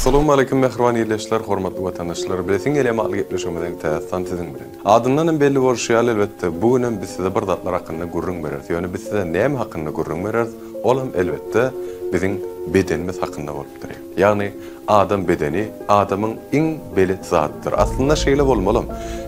Assalamualeýkum mähriban ildeşler, hormatly watandaşlar. Bilesiň gelýän atly gepleşigimiziň täze sany siziň bilen. Adyndan hem belli bolşy ýaly elbetde bu gün hem biz size bir zatlar hakynda gürrüň bereris. Ýöne biz size näme hakynda gürrüň bereris? Ol hem elbetde biziň bedenimiz hakynda bolup durýar. Ýagny adam bedeni adamyň iň belet zadydyr. Aslynda şeýle bolmalam.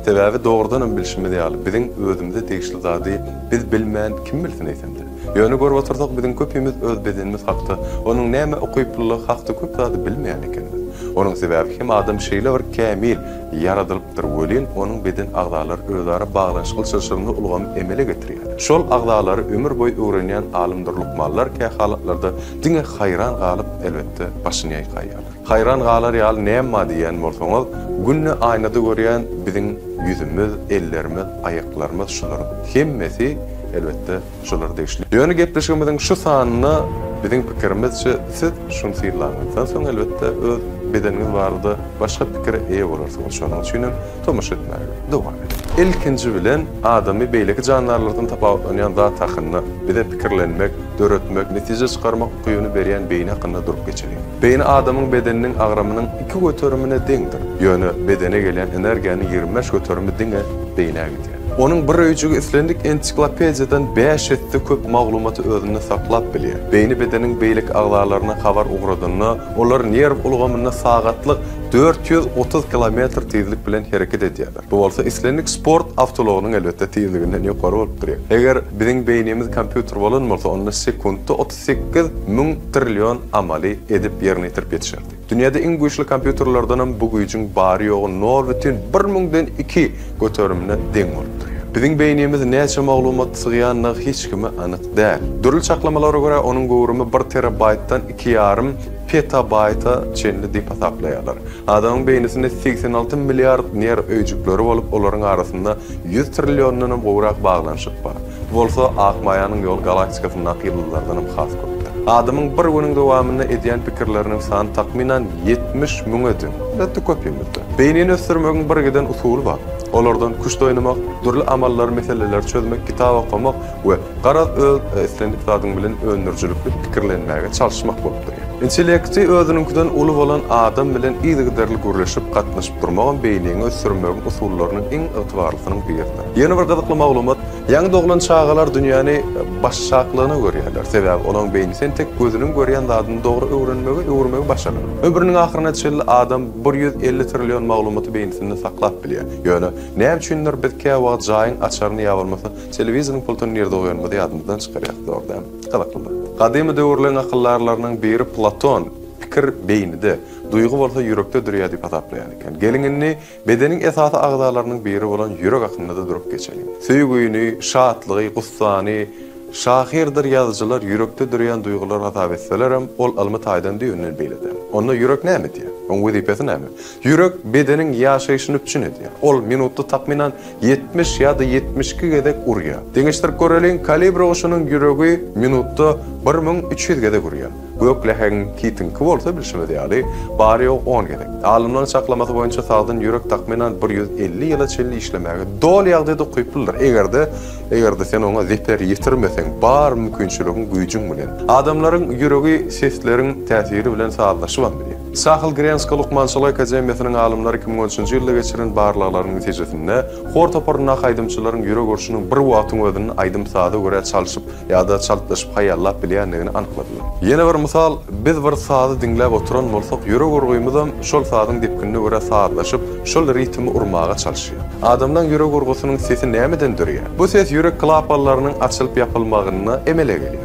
Sebäbi dogrudan hem bilşimiz ýaly biziň özümize degişli zady biz bilmän kim bilsin eýsemde. Ýöne görüp otursak biziň köpimiz öz bedenimiz hakda, onuň nämä ukyplylygy hakda köp zady bilmeýän ekenimiz. Onuň sebäbi hem adam şeýle bir kämil ýaradylypdyr welin onuň beden agzalary özara baglanyşykly çylşyrymly ulgamy emele getirýär. Şol agzalary ömür boýy öwrenýän alymdyr lukmanlar kähalatlarda Diňe haýran galyp, elbetde, başyny ýaýkaýarlar. Haýran galar ýaly näme bar diýýän bolsaňyz, günde aýnada görýän biziň ýüzümiz, ellerimiz, aýaklarymyz şularyň hemmesi, elbetde, şolara degişli. Ýöne gepleşigimiziň şu sanynda biziň pikirimizçe siz şuny synlanyňyzdan soň, elbetde, öz bedeniňiz barada başga pikire eýe bolarsyňyz. Şonuň üçinem tomaşa etmäge dowam ediň. Ilkinji bilen adamy beýleki jandarlardan tapawutlanýan zat hakynda bize pikirlenmek, döretmek, netije çykarmak ukybyny berýän beýni hakynda durup geçeliň. Beýni adamyň bedeniniň agramynyň iki göterimine deňdir. Ýöne bedene gelýän energiýanyň 25 göterimi diňe beýnä gidýär. Onuň bir öýjügi islendik ensiklopediýadan bäş esse köp maglumaty özünde saklap bilýär. Beýni bedeniň beýleki agzalaryna habar ugradanda, olar nerw ulgamynda sagatlyk 430 kilometr tizlik bilen hereket edýärler. Bu bolsa islendik sport awtoulagynyň elbetde tizliginden ýokary bolup durýar. Eger biziň beýnimiz kompýuter bolan bolsa, onda sekuntda 38 müň trillion amaly edip ýerine ýetirip ýetişerdi. Dünýäde iň güýçli kompýuterlerdenem bu güýjüň bary-ýogy nol bütin bir müňden iki göterimine deň bolup durýar. Biziň beýnimiz näçe maglumat sygýandygy hiç kime anyk däl. Dürli çaklamalara görä, onuň göwrümi bir terabaýtdan iki ýarym petabaýta çenli diýip hasaplaýarlar. Adamyň beýnisinde 86 milliard nerw öýjükleri bolup, olaryň arasynda 100 trilliondan hem gowrak baglanyşyk bar. Bu bolsa Akmaýanyň ýoly galaktikasyndaky ýyldyzlardan hem has köpdür. Adamyň bir günüň dowamynda edýän pikirleriniň sany takmynan 70 müňe deň. Elbetde köpimizde. Beýnini ösdürmegiň bir giden usuly bar. Olardan küşt oýnamak, dürli amallary, meseleleri çözmek, kitap okamak we garaz öz islendik zadyň bilen öndürijilikli pikirlenmäge çalyşmak bolup durýar. Intellekti özüniňkiden uly bolan adam bilen yzygiderli gürleşip, gatnaşyp durmagam beýniňi ösdürmegiň usullarynyň iň ygtybarlysynyň biridir. Ýene bir gyzykly maglumat, ýaňy doglan çagalar dünýäni başşaklygyna görýärler. Sebäbi olaň beýnisi entek gözüniň görýän zadyny dogry öwrenmegi, öwürmegi başaranok. Ömrüniň ahyryna çenli adam 150 trillion maglumaty beýnisinde saklap bilýär. Ýöne, näme üçindir biz käwagt jaýyň açaryny ýa bolmasa telewizoryň pultuny nirde goýanymyzy ýadymyzdan çykarýas, dogry dälmi? Gyzyklydyr. Gadymy döwürleň akyldarlarynyň biri Platon, Pikir beýnide, duýgy bolsa ýürekde dörýär diýip hasaplaýan eken. Geliň indi bedeniň esasy agzalarynyň biri bolan ýürek hakynda-da durup geçeliň. Söýgüni, şatlygy, gussany şahyrdyr ýazyjylar ýürekde dörýän duýgular hasap etselerem, ol ylmy taýdan düýbünden beýle däl. Onda ýürek näme edýär? Oň wezipesi näme? Ýürek bedeniň ýaşaýşyny üpjün edýär. Ol minutda takmynan 70 ýa-da 72 gezek urýar. Deňeşdirip göreliň, kolibri guşunyň ýüregi minutda 1300 gezek urýar. Gök läheňiň kitiňki bolsa, bilşimiz ýaly, bary-ýogy on gezek. Alymlaryň çaklamasy boýunça sagdyn ýürek takmynan 150 ýyla çenli işlemäge doly ýagdaýda ukyplydyr, eger-de eger-de sen oňa zeper ýetirmeseň, bar mümkinçiligiň, güýjüň bilen. Adamlaryň ýüregi sesleriň täsiri bilen sazlaşybam bilýär. Sahlgrenska lukmançylyk akademiýasynyň alymlary 2013-nji ýylda geçiren barlaglarynyň netijesinde, hor toparyndaky aýdymçylaryň ýürek urşunyň bir wagtyň özünde aýdym-saza görä çalşyp ýa-da çaltlaşyp haýallap bilýändigini anykladylar. Ýene bir mysal, biz bir sazy diňläp oturan bolsak, ýürek urgymyzam şol sazyň depginine görä sazlaşyp, şol ritmi urmaga çalyşýar. Adamlaň ýürek urgusynyň sesi nämeden döreýär? Bu ses ýürek klapanlarynyň açylyp-ýapylmagynda emele gelýär.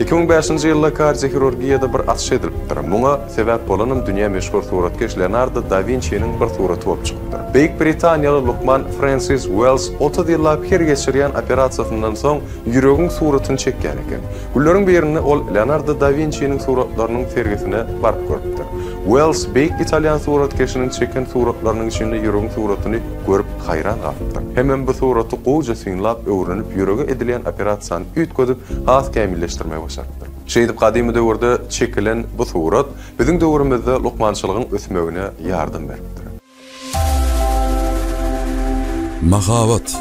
2005-nji ýylda kardiohirurgiýada bir açyş edilipdir. Muňa sebäp bolanam dünýä meşhur suratkeş Leonardo da Winçiniň bir suraty bolup çykypdyr. Beýik britaniýaly lukman Frensis Uells 30 ýyllap her geçirýän operasiýasyndan soň ýüregiň suratyny çekýän eken. Günleriň birinde ol Leonardo da Winçiniň suratlarynyň sergisine baryp görüpdir. Uells beýik italýan suratkeşiniň çeken suratlarynyň içinde ýüregiň suratyny görüp haýran galypdyr. Hemem bu suraty gowuja synlap, öwrenip, ýürege edilýän operasiýany üýtgedip, has kämilleşdirmegi başarypdyr. Şeýdip gadymy döwürde çekilen bu surat biziň döwrümizde lukmançylygyň ösmegine ýardam beripdir. Mahabat.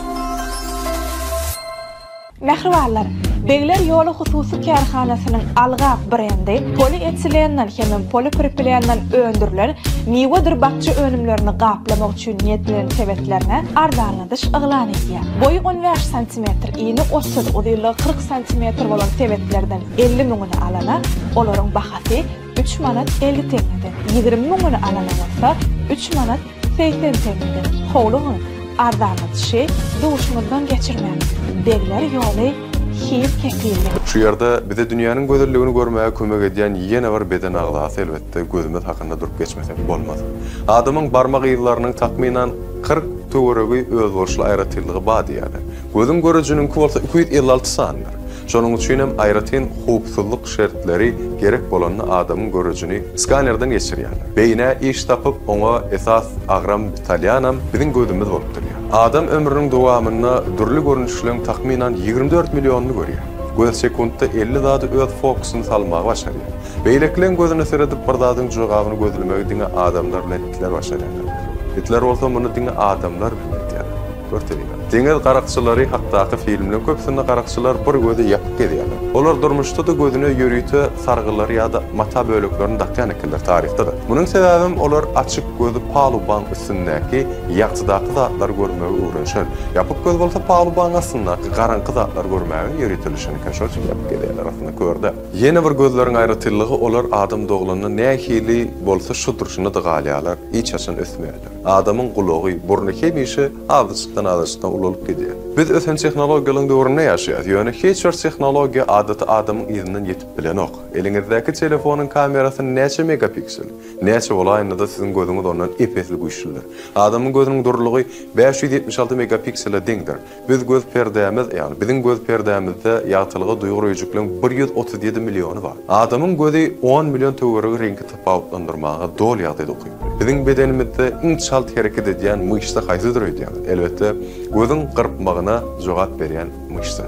Mähribanlar, Begler ýoly hususy kärhanasynyň Algap brendi polietilenden hemem polipropilenden öndürilen miwedir bakja önümlerini gaplamak üçin niýetlenen sebetlerine arzanladyş yglan edýär. Boýy 15 santimetr, ini 30, uzynlygy 40 santimetr bolan sebetlerden 50 müňüni alana olaryň bahasy üç manat 50 teňňeden, 20 müňüni alana bolsa üç manat 80 teňňeden. Howlugyň, arzanladyşy duşuňyzdan geçirmäň. Begler ýoly hil kepilli. Şu ýerde bize dünýäniň gözelligini görmäge kömek edýän ýene bir beden agzasy elbetde gözümiz hakynda durup geçmesek bolmaz. Adamyň barmak yzlarynyň takmynan 40 töweregi özboluşly aýratynlygy bar diýýärler. Gözüň görejiniňki bolsa 256 sanydyr. Şonuň üçin hem aýratyn howpsuzlyk şertleri gerek bolanda adamyň görejini skanerden geçirýärler. Beýnä iş tapyp, oňa esas agram salýanam biziň gözümiz bolup durýar. Adam ömrüniň dowamynda dürli görnüşleň takmynan 24 millionyny görýär. Göz sekuntda 50 zady öz fokusyna salmagy başarýar. Beýlekileň gözüne seredip bir zadyň jogabyny gözlemegi diňe adamlar bilen itler başarýarlar. Itler bolsa muny diňe adamlar bilen edýärler. Gör tebigat. Deňiz garakçylary hakdaky filmleň köpüsinde garakçylar bir gözi ýapyk gezýärler. Olar durmuşda-da gözüne ýörite sargylary ýa-da mata böleklerini dakýan ekenler taryhda-da. Munuň sebäbem olar açyk gözi palubaň üstündäki ýagtydaky zatlary görmegi öwrenişen. Ýapyk göz bolsa palubaň astyndaky garaňky zatlary görmäge ýöriteleşen eken. Şol üçin ýapyk gezýärler aslynda körde. Ýene bir gözleriň aýratynlygy olar adam doglanda nähili bolsa şu durşuna-da galýarlar, hiç haçan ösmeýärler. Adamyň gulagy, burny hemişe azajykdan-azajykdan ulalyp gidýär. Biz ösen tehnologiýalaryň döwründe ýaşaýarys, ýöne hiç bir tehnologiýa adaty adamyň yzyndan ýetip bilenok. Eliňizdäki telefonyň kamerasy näçe megapiksel? Näçe bolaýanda-da siziň gözüňiz ondan ep-esli güýçlüdir. Adamyň gözüniň durulygy 576 megapiksele deňdir. Biz göz perdämiz, ýagny biziň göz perdämizde ýagtylyga duýgur öýjükleň 137 milliony bar. Adamyň gözi on million töweregi reňki tapawutlandyrmaga doly ýagdaýda ukyply. Biziň bedenimizde iň çalt hereket edýän myşsa haýsydyr öýdýäňiz? Elbetde, gözüň gyrpmagyna jogap berýän myşsa.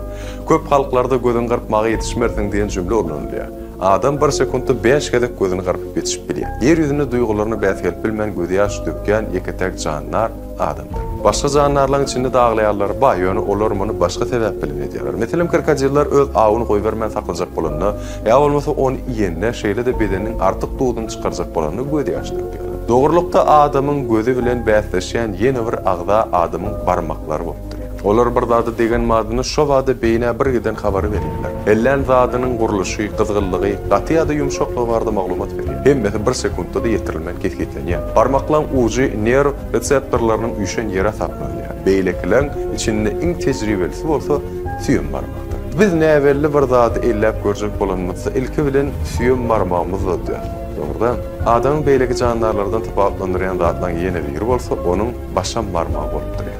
Köp halklarda gözüňi gyrpmaga ýetişmersiň diýen jümle ulanylýar. Adam bir sekuntda bäş gezek gözüni gyrpyp ýetişip bilýär. Ýer ýüzünde duýgularyna bäs gelip bilmän gözýaş dökýän ýeke-täk jandar adamdyr. Başga jandarlaryň içinde-de aglaýanlary bar, ýöne olar muny başga sebäp bilen edýärler. Meselem, krokodiller öz awuny goýbermän saklajak bolanda, ýa bolmasa ony iýende, şeýle-de bedeniniň artyk duzuny çykarjak bolanda gözýaş dökýärler. Dogrulykda adamyň gözi bilen bäsleşýän ýene bir agza adamyň barmaklary bolup durýar. Olar bir zada degen badyna şo bada beýnä bir giden habary berýärler. Ellän zadynyň gurluşy, gyzgynlygy, gaty ýa-da ýumşaklygy barada maglumat berýär. Hemmesi bir sekuntda-da ýetirilmän kesgitlenýär. Barmaklaň ujy nerw reseptorlarynyň üýşen ýeri hasaplanylýar. Beýlekileň içinde iň tejribelisi bolsa süýem barmakdyr. Biz näbelli bir zady elläp görjek bolanymyzda ilki bilen süýem barmagymyzy uzadýarys. Dogrudanam, adamyň beýleki jandarlardan tapawutlandyrýan zatlaryň ýene biri bolsa onuň başam barmagy bolup durýar.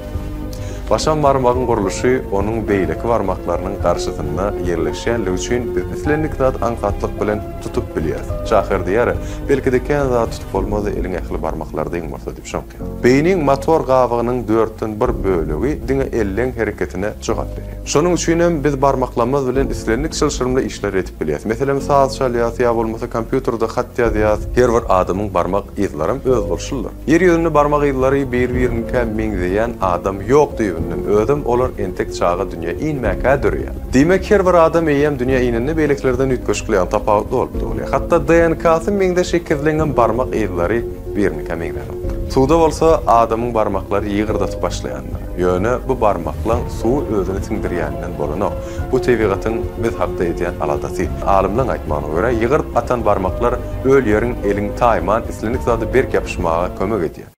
Başam barmagyň gurluşy onuň beýleki barmaklarynyň garşysynda ýerleşýänligi üçin biz islendik zady aňsatlyk bilen tutup bilýäris. Şahyr diýýär, Belki-de kän zady tutup bolmazdy eliň ähli barmaklary deň bolsa diýip şoňky. Beýniň motor gabygynyň dörtden bir bölegi diňe elleň hereketine jogap berýär. Şonuň üçinem biz barmaklarymyz bilen islendik çylşyrymly işleri edip bilýäris. Meselem, saz çalýas ýa bolmasa kompýuterde hat ýazýas. Her bir adamyň barmak yzlaram özboluşlydyr. Ýer ýüzünde barmak yzlary bir-biriniňkä meňzeýän adam ýok düýbünden, özem olar entek çaga dünýä inmäkä döreýär. Diýmek, her bir adam eýýäm dünýä inende beýlekilerden üýtgeşikli, ýagny tapawutly bolup dogulýar. Hatda DNK-sy meňzeş ekizleňem barmak yzlary biriniňkä meňzänokdyr. Suwda bolsa adamyň barmaklary ýygyrdatyp başlaýandyr. Ýöne bu barmaklaň suwy özüne siňdirýäninden bolanok. Bu tebigatyň biz hakda edýän aladasy. Alymlaň aýtmagyna görä, ýygyrt atan barmaklar öl ýeriň eliň taýman islendik zada berk ýapyşmaga kömek edýär.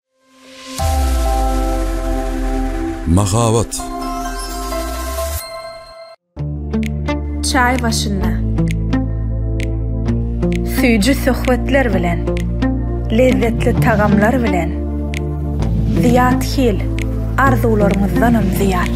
Mahabat. Çaý başynda. Süýji söhbetler bilen, lezzetli tagamlar bilen, Zyýat Hil, arzuwlaryňyzdanam zyýat.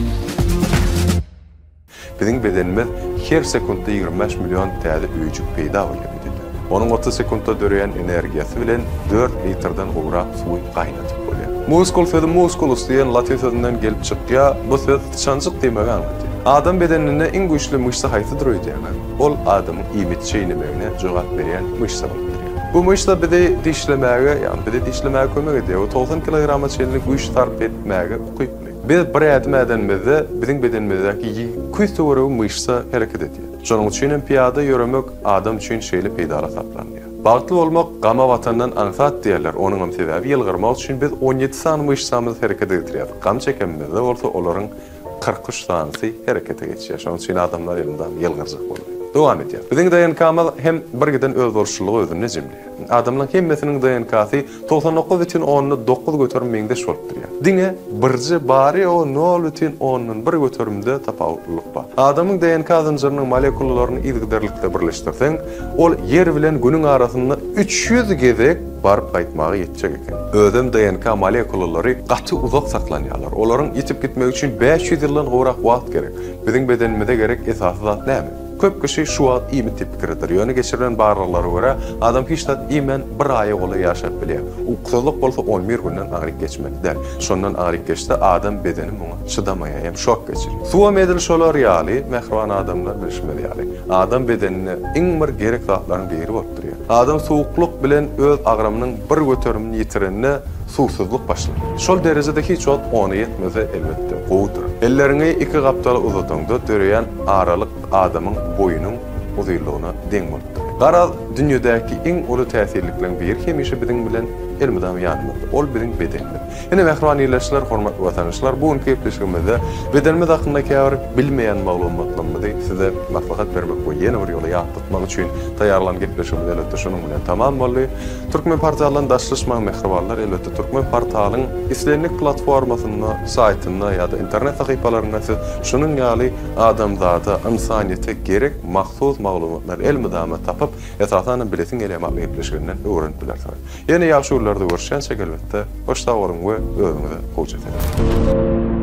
Biziň bedenimiz her sekuntda 25 million täze öýjük peýda bolýar bedende. Onuň 30 sekuntda döreýän energiýasy bilen 4 litrden gowrak suwy gaýnadyp bolýar. Muskul sözi musculus diýen latyn sözünden gelip çykýar. Bu söz syçanjyk diýmegi aňladýar. Adam bedeninde iň güýçli myşsa haýsydyr öýdýäňiz? Ol adamyň iýmit çeýnemegine jogap berýän myşsa bolup durýar. Bu myşsa bizi dişlemäge, ýagny bizi dişlemäge kömek edýär we 90 kilograma çenli güýç sarp etmäge ukyply. Biz bir ädim ädenimizde biziň bedenimizdäki 200 töweregi myşsa hereket edýär. Şonuň üçin hem pyýada ýöremek adam üçin şeýle peýdaly hasaplanylýar. Bagtly bolmak gama batandan aňsat diýerler, onuňam sebäbi ýylgyrmak üçin biz 17 sany myşsamyzy herekete getirýäris, gam çekenimizde bolsa olaryň 43 sanysy herekete geçýär. Şonuň üçin adamlar elmydama ýylgyrjak bolmaly. Dowam edýäris. Biziň DNK-myz hem birgiden özboluşlylygy özünde jemleýär. Adamlaryň hemmesiniň DNK-sy 99 bütin onda 9% meňzeş bolup durýar. Diňe birje bary-ýogy nol bütin ondan bir göterimde tapawutlylyk bar. Adamyň DNK zynjyrynyň molekulalaryny yzygiderlikde birleşdirseň, ol Ýer bilen Günüň arasynda 300 gezek baryp gaýtmaga ýetjek eken. Özem DNK molekulalary gaty uzak saklanýarlar. Olaryň ýitip gitmegi üçin 500 ýyldan gowrak wagt gerek. Biziň bedenimize gerek esasy zat näme? Köp kişi şu wagt iýmit diýip pikir eder. Ýöne geçirilen barlaglara görä, adam hiç zat iýmän bir aýa golaý ýaşap bilýär. Ukusyzlyk bolsa on bir günden aňryk geçmeli däl. Şondan aňryk geçse adam bedeni muňa çydamaýar, hem şok geçirýär. Suwam edil şolar ýaly, mähriban adamlar bilşimiz ýaly, adam bedenine iň bir gerek zatlaryň biri bolup durýar. Adam suwuklyk bilen öz agramynyň bir göterimini ýitirende suwsuzlyk başlanýar. Şol derejede hiç wagt ona ýetmese elbetde gowudyr. Elleriňi iki gapdala uzadaňda döreýän aralyk adamyň boýunyň uzynlygyna deň bolupdyr. Garaz, dünýedäki iň uly täsirlikleriň biri hemişe biziň bilen elmydama ýanymyzda. Ol biziň bedenimiz. Ine, mähriban ildeşler, hormatly watandaşlar, bu günki gepleşigimizde bedenimiz hakynda käbir bilmeýän maglumatlarymyzy size maslahat bermek we ýene bir ýola ýatlatmak üçin taýýarlan gepleşigimiz elbetde şunuň bilen tamam boldy. Türkmen portaldan daşlaşmaň mähribanlar, elbetde Türkmen portalyň islendik platformasynda, saýtynda ýa-da internet sahypalarynda siz şunuň ýaly adamzada, ynsanyýete gerek mahsus maglumatlary elmydama tapyp, esasanam bilesiň gelýän atly gepleşiginden öwrenip bilersiňiz. Ýene ýagşy günlerde görüşýänçäk elbetde, hoş sag boluň we özüňize gowja serediň.